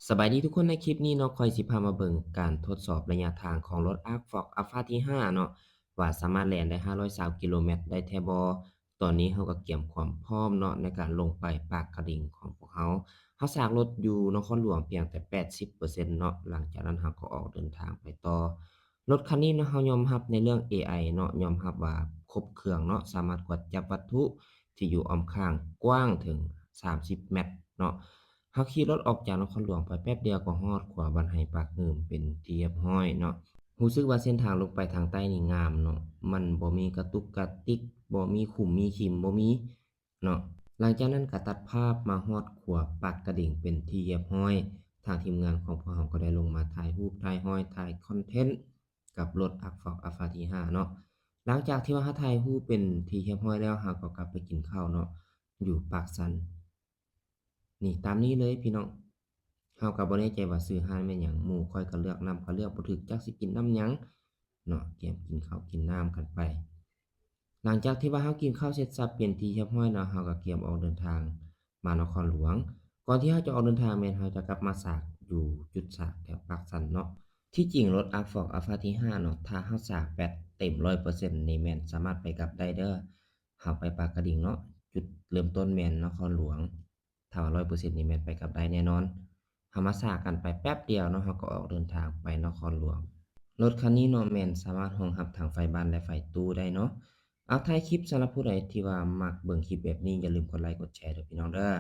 ສະບາຍດີທຸກຄົນ, ໃນຄລິບນີ້ເນາະ ຂ້ອຍຊິພາມາເບິ່ງການທົດສອບໄລຍະທາງຂອງລົດ Arcfox Alpha ທີຫ້າເນາະ ວ່າສາມາດແລ່ນໄດ້ຫ້າຮ້ອຍຊາວກິໂລແມັດໄດ້ແທ້ບໍ່. ຕອນນີ້ເຮົາກໍກຽມຄວາມພ້ອມເນາະ ໃນການລົງໄປປາກກະດິງຂອງພວກເຮົາ. ເຮົາສາກລົດຢູ່ນະຄອນຫຼວງພຽງແຕ່ແປດສິບເປີເຊັນເນາະ, ຫຼັງຈາກນັ້ນເຮົາກໍອອກເດີນທາງໄປຕໍ່. ລົດຄັນນີ້ເນາະ ເຮົາຍອມຮັບໃນເລື່ອງ ເອໄອ ເນາະ, ຍອມຮັບວ່າຄົບເຄື່ອງເນາະ, ສາມາດກວດຈັບວັດຖຸທີ່ຢູ່ອ້ອມຂ້າງກວ້າງເຖິງສາມສິບແມັດເນາະ. ເຮົາຂີ່ລົດອອກຈາກນະຄອນຫຼວງໄປແປັບດຽວກໍຮອດຂົວບ້ານໄຮ່ປາກງື່ມເປັນທີ່ຮຽບຮ້ອຍເນາະ. ຮູ້ສຶກວ່າເສັ້ນທາງລົງໄປທາງໃຕ້ນີ້ງາມເນາະ, ມັນບໍ່ມີກະຕຸກກະຕິກ, ບໍ່ມີຂຸມມີຂີມ, ບໍ່ມີເນາະ. ຫຼັງຈາກນັ້ນກໍຕັດພາບມາຮອດຂົວປາກກະດິງເປັນທີ່ຮຽບຮ້ອຍ. ທາງທີມງານຂອງພວກເຮົາກໍໄດ້ລົງມາຖ່າຍຮູບ, ຖ່າຍຮອຍ, ຖ່າຍຄອນເທັນກັບລົດ Arcfox Alpha ທີຫ້າເນາະ. ຫຼັງຈາກທີ່ວ່າເຮົາຖ່າຍຮູບເປັນທີ່ຮຽບຮ້ອຍແລ້ວ, ເຮົາກໍກັບໄປກິນເຂົ້າເນາະ ຢູ່ປາກຊັນ. ນີ້ ຕາມນີ້ເລີຍພີ່ນ້ອງ, ເຮົາກໍບໍ່ແນ່ໃຈວ່າຊື່ຮ້ານແມ່ນຫຍັງ, ໝູ່ຂ້ອຍກໍເລືອກ, ນຳກໍເລືອກບໍ່ຖືກ, ຈັກຊິກິນນຳຫຍັງເນາະ, ກຽມກິນເຂົ້າກິນນ້ຳກັນໄປ. ຫຼັງຈາກທີ່ວ່າເຮົາກິນເຂົ້າເສັດສັບເປັນທີ່ຮຽບຮ້ອຍເນາະ, ເຮົາກໍກຽມອອກເດີນທາງມານະຄອນຫຼວງ. ກ່ອນທີ່ເຮົາຈະອອກເດີນທາງ ແມ່ນເຮົາຈະກັບມາສາກຢູ່ຈຸດສາກແຖວປາກຊັນເນາະ. ທີ່ຈິງລົດ Arcfox Alpha ທີຫ້າເນາະ, ຖ້າເຮົາສາກແບັດເຕັມຮ້ອຍເປີເຊັນນີ້ ແມ່ນສາມາດໄປກັບໄດ້ເດີ. ເຮົາໄປປາກກະດິງເນາະ, ຈຸດເລີ່ມຕົ້ນແມ່ນນະຄອນຫຼວງ. ຖ້າວ່າຮ້ອຍເປີເຊັນນີ້ແມ່ນໄປກັບໄດ້ແນ່ນອນ. ເຮົາມາສາກກັນໄປແປັບດຽວເນາະ, ເຮົາກໍອອກເດີນທາງໄປນະຄອນຫຼວງ. ລົດຄັນນີ້ເນາະ ແມ່ນສາມາດຮອງຮັບທັງໄຟບ້ານ ແລະ ໄຟຕູ້ໄດ້ເນາະ. ເອົາ ທ້າຍຄລິບ ສຳລັບຜູ້ໃດທີ່ວ່າມັກເບິ່ງຄລິບແບບນີ້ ຢ່າລືມກົດໄລກົດແຊເດີພີ່ນ້ອງເດີ.